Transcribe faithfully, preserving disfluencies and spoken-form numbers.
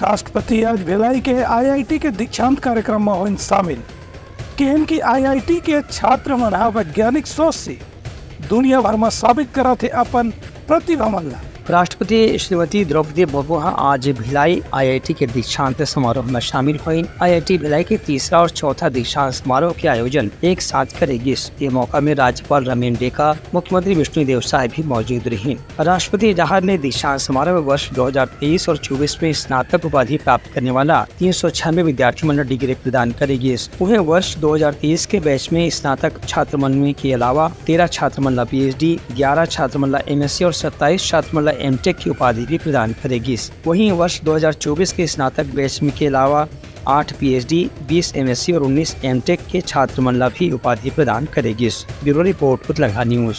राष्ट्रपति आज भिलाई के आईआईटी के दीक्षांत कार्यक्रम म होइन शामिल। किहिन कि आईआईटी के छात्र मन ह वैज्ञानिक सोच से दुनिया भर म साबित करत हे अपन प्रतिभा मन ला। राष्ट्रपति श्रीमती द्रौपदी मुर्मू ह आज भिलाई आईआईटी के दीक्षांत समारोह म शामिल होइन। आईआईटी भिलाई के तीसरा और चौथा दीक्षांत समारोह के आयोजन एक साथ करे गिस। ये मौका में राज्यपाल रमेन डेका, मुख्यमंत्री विष्णुदेव साय भी मौजूद रहिन। राष्ट्रपति डहार ने दीक्षांत समारोह में वर्ष दो हज़ार तेईस और चौबीस में स्नातक उपाधि प्राप्त करने वाला तीन सौ छियानवे विद्यार्थी मन ला डिग्री प्रदान करे गिस। उहें, वर्ष दो हज़ार तेईस के बैच में स्नातक छात्र मन में के अलावा तेरह छात्र मन ला पीएचडी, ग्यारह छात्र मन ला एमएससी और सत्ताईस छात्र मन ला एमटेक की उपाधि भी प्रदान करे गिस। वहीं, वर्ष दो हज़ार चौबीस के स्नातक बैच में के अलावा आठ पीएचडी, बीस एमएससी और उन्नीस एमटेक के छात्र मन ला भी उपाधि प्रदान करे गिस। Bureau report, Utlanga news.